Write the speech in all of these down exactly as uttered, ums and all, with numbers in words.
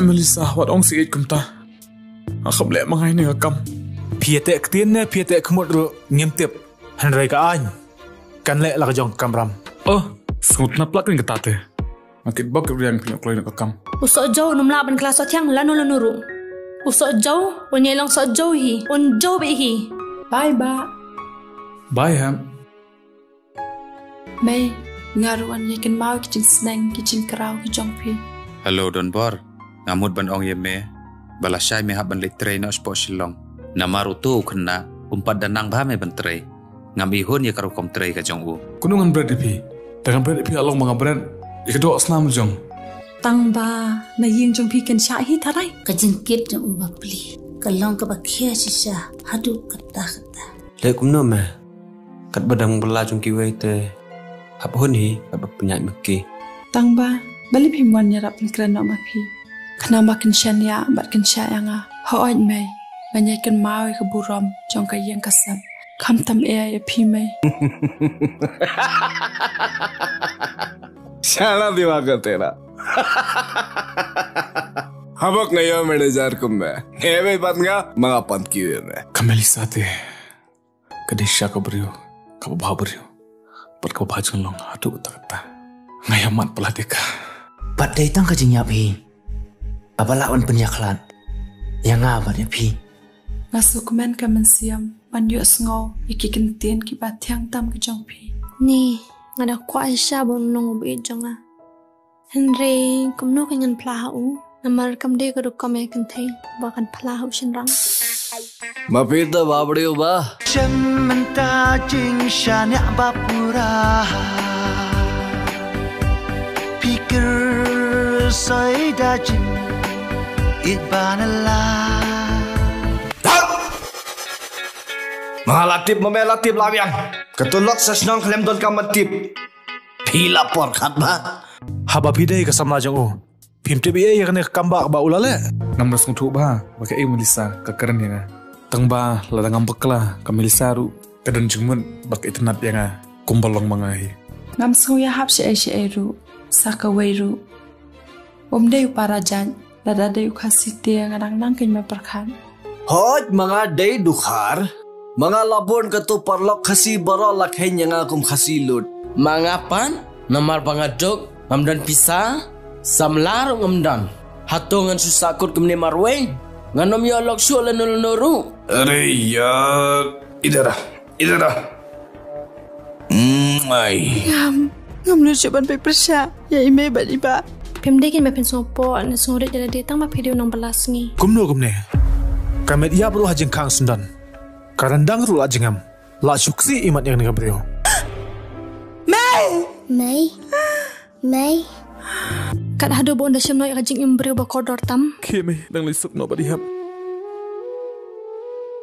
Melissa, wat ong sih kumta. Nga kham leh ma nga ïa kane ka kam. Phi ïa teh ktien ne phi ïa teh khmut ruh ngim tip. Hynrei ka aiñ kan leh la ka jong ka kamram. Oh, sngewtynnat palat kane kata te. Nga kit bok kit riang phi ïoh kloi na ka kam. U Sohjew un ym lah ban kylla soh thiang lano lano ruh. U Sohjew un ïai long Sohjew hi, un jew beit hi. Bye, Bah. Bye, Hep. Mei, nga ruh ngan ïai kynmaw ki jingsneng ki jingkraw ki jong phi. Hello Donbor, nga mut ban ong ïa me ba lashai me hap ban leit trei noh shapoh Shillong. Namar uto u khynnah um pat da nang bha me ban trei. Ngam ihun ïa ka rukom trei ka jong u. Kumno ngan bret ïa phi? Te ngan bret ïa phi, la long ba nga bret ïa ka doh snam jong. Tang ba na ïing jong phi kan shah hi tharai. Ka jingkit jong u bapli ka long kaba khia shisha haduh katta katta. Leh kumno me? Katba dang bylla jong kiwei te hap hun hi katba pynïaid ma ki. Tang ba balei phim wan ïarap pynkren noh ma phi? Khnang ba kin shaniah bad kin shah ïa nga. Hooid mei, ngan ïai kynmaw ïa ka burom jong ka ïing ka sem. Khamtam ïa phi mei. Shala diwa ka tera. Habak nga ïa manager kum me. Hebe bat nga manga pan kiwe me. Ka Melissa te ka dei sha ka briew kaba bha briew bad kaba bha jinglong haduh katta katta. Nga ïa mad palat ïa ka. Bad dei tang ka jingïap hi kaba lah wan pynïakhlad ïa nga bad ïa phi. Nga sngewkmen ka mynsiem ban ïohsngew ïa ki kyntien kiba thiang tam ki jong phi. Ni, nga da kwah shisha ba un long u baieit jong nga. Hynrei kumno kan ngan phla ha u? Namar kam dei ka rukom ïa kynthei ba kan phla ha u shynrang. Ma phi te ba briew ba. Shem mynta jingshaniah ba pura. Phi kyrsoh da jingïeit ba na la. Thang! Ma la tip ma me la tip la biang. Ka tulok sa shnong khlem don kam tip. Phi la por khat ba. Haba phi dei ka samla jong u, phim tip ei ei ïa kane ka kam ba, ba u la leh. Ngam da sngewthuh ba, ba kaei Melissa ka kren ïa nga. Tang ba lada ngam bakla ka Melissa ruh ka don jingmut ba ka itynnad ïa nga kumba long ma nga hi. Ngam sngew ïahap shaei shaei ruh sa kawei ruh. Um dei u para jait, lada dei u Khasi te nga dang nang kein me pyrkhat. Hooid ma nga dei dkhar, ma nga la bun kato paralok Khasi baroh la kheiñ ïa nga kum Khasi lut. Ma nga pat, namar ba nga duk, ngam don pisa, samla ruh ngam don. Hato ngan shu sahkut kumne marwei? Ngan ym ïoh lok shuh lano lano ruh. Are yaar, idhar aa. Idhar aa. Mm, ai. Ngam, ngam nud shuh ban peit pyrshah ïa i mei bad i bah. Phim dei kein ba phin sngewpoh ne sngewrit ïalade tang ba phi dei u nongbylla sngi. Kumno kumne? Ka met ïap ruh ha jingkhang syndon. Ka ryndang ruh la jingem. La shu ksih imat ïa kane ka briew. Mei! Mei. Mei. Kat haduh ba un da shem noh ïa ka jingim briew ba kordor tam. Khie mei, dang leit suk noh bad i Hep.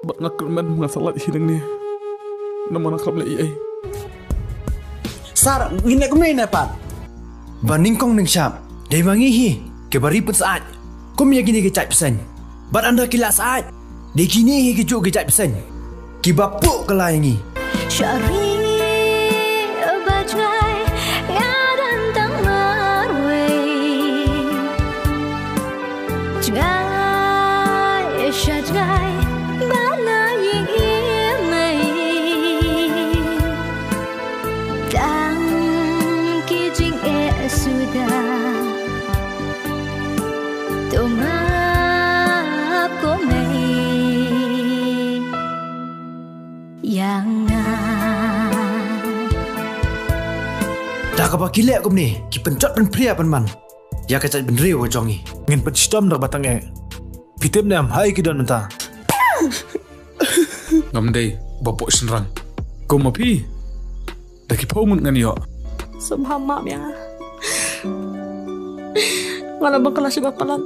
Bad nga kyrmen nga sa lait hi nangne. Namar nga khlem leh ei ei. Sir, ngi ne kumne ne pat. Ba nyngkong nyngshap dei ma ngi hi kiba ri pynsaid. Kum ïa kine ki jait bseiñ. Bad ynda ki la said, dei kine hi kijuh ki jait bseiñ kiba puh kylla ïa ngi. Sha ri ba jngai nga don tang marwei. Jngai sha jngai ba na ïing i mei. Tang ki jingeh suda. To map ko mei ïa nga. Da kaba ki leh kumne ki pynjot pynphria pynban ïa ka jaitbynriew ka jong ngi. Ngin pynshitom da kaba tang eh. Phi tip ne em ha ei ki don mynta? Ngam dei ba poh shynrang. Kum ma phi. Da ki phew ngut ngan ïoh. Sngewbha map ïa nga. Nga la bakla shi ba palat.